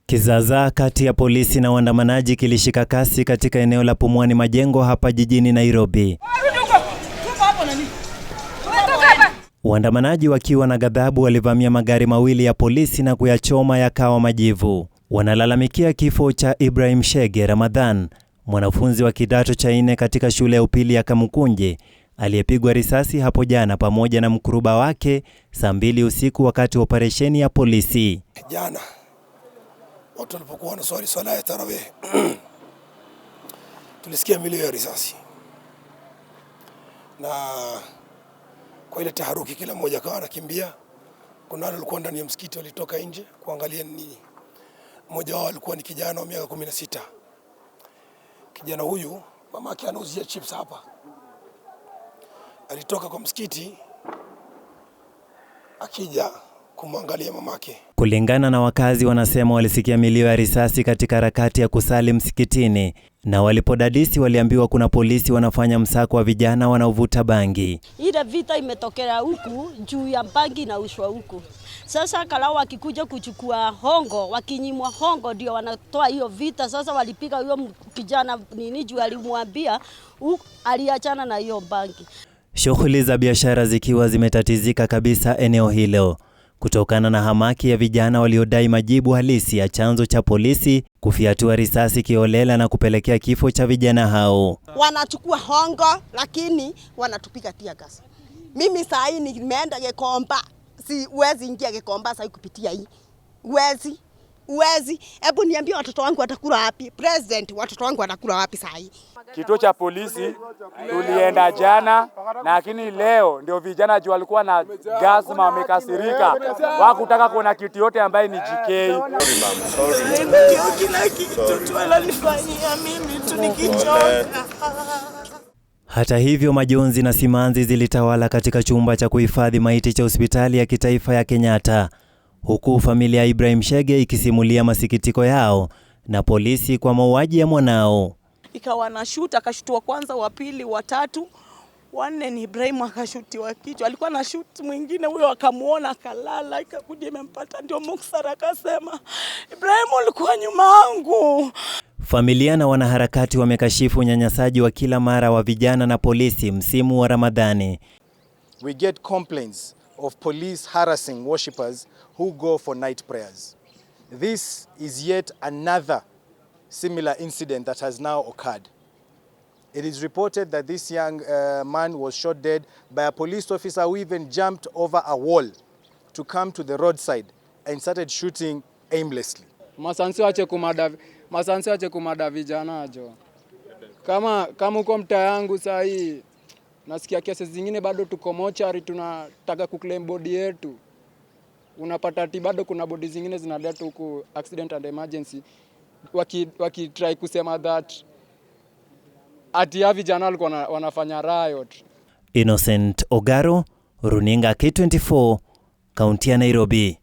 Kizaazaa kati ya polisi na waandamanaji kilishika kasi katika eneo la Pumwani Majengo hapa jijini Nairobi. Waandamanaji wakiwa na ghadhabu walivamia magari mawili ya polisi na kuyachoma yakawa majivu. Wanalalamikia kifo cha Ibrahim Shege Ramadhan, mwanafunzi wa kidato cha nne katika shule ya upili ya Kamukunji aliyepigwa risasi hapo jana pamoja na mkuruba wake saa 2 usiku wakati wa operesheni ya polisi. Jana watu walipokuwa wanaswali swala ya tarawih tulisikia milio ya risasi, na kwa ile taharuki kila mmoja akawa anakimbia. Kuna wale walikuwa ndani ya msikiti walitoka nje kuangalia ni nini. Mmoja wao alikuwa ni kijana wa miaka 16. Kijana huyu mamake anauzia chips hapa, alitoka kwa msikiti akija kumwangalia mamake. Kulingana na wakazi, wanasema walisikia milio ya risasi katika harakati ya kusali msikitini, na walipodadisi waliambiwa kuna polisi wanafanya msako wa vijana wanaovuta bangi. Ile vita imetokea huku juu ya bangi na ushwa huku. Sasa kalao wakikuja kuchukua hongo, wakinyimwa hongo ndio wanatoa hiyo vita. Sasa walipiga huyo kijana nini juu alimwambia aliachana na hiyo bangi. Shughuli za biashara zikiwa zimetatizika kabisa eneo hilo kutokana na hamaki ya vijana waliodai majibu halisi ya chanzo cha polisi kufiatua risasi kiholela na kupelekea kifo cha vijana hao. Wanachukua hongo lakini wanatupiga tear gas. Mimi saa hii nimeenda Gikomba, siwezi ingia Gikomba saa hii kupitia hii. Uwezi. Uwezi. Hebu niambie watoto wangu watakula wapi? President, watoto wangu watakula wapi saa hii? Kituo cha polisi tulienda jana, lakini leo ndio vijana juu walikuwa na gazma, wamekasirika, wakutaka kuona kitu yote ambaye ni GK. Kila kitu tu ananifanyia mimi tu nikichoka. Hata hivyo, majonzi na simanzi zilitawala katika chumba cha kuhifadhi maiti cha hospitali ya kitaifa ya Kenyatta, huku familia ya Ibrahim Shege ikisimulia masikitiko yao na polisi kwa mauaji ya mwanao. Ikawa na shoot, akashutiwa kwanza, wa pili, wa tatu, wa nne ni Ibrahim akashutiwa kichwa. Alikuwa na shoot mwingine huyo akamuona akalala, ikakuja imempata, ndio Muksar akasema Ibrahim ulikuwa nyuma yangu. Familia na wanaharakati wamekashifu unyanyasaji wa kila mara wa vijana na polisi msimu wa Ramadhani. We get complaints of police harassing worshippers who go for night prayers. This is yet another similar incident that has now occurred. It is reported that this young man was shot dead by a police officer who even jumped over a wall to come to the roadside and started shooting aimlessly. Masansi wache kumada, masansi wache kumada vijana jo. Kama uko mtaa yangu saa hii nasikia kesi zingine bado tuko mochari, tunataka kuclaim body yetu. Unapata ati bado kuna body zingine zinaletwa huku accident and emergency, waki try kusema that ati ya vijana walikuwa wanafanya riot. Innocent Ogaro, Runinga K24, kaunti ya Nairobi.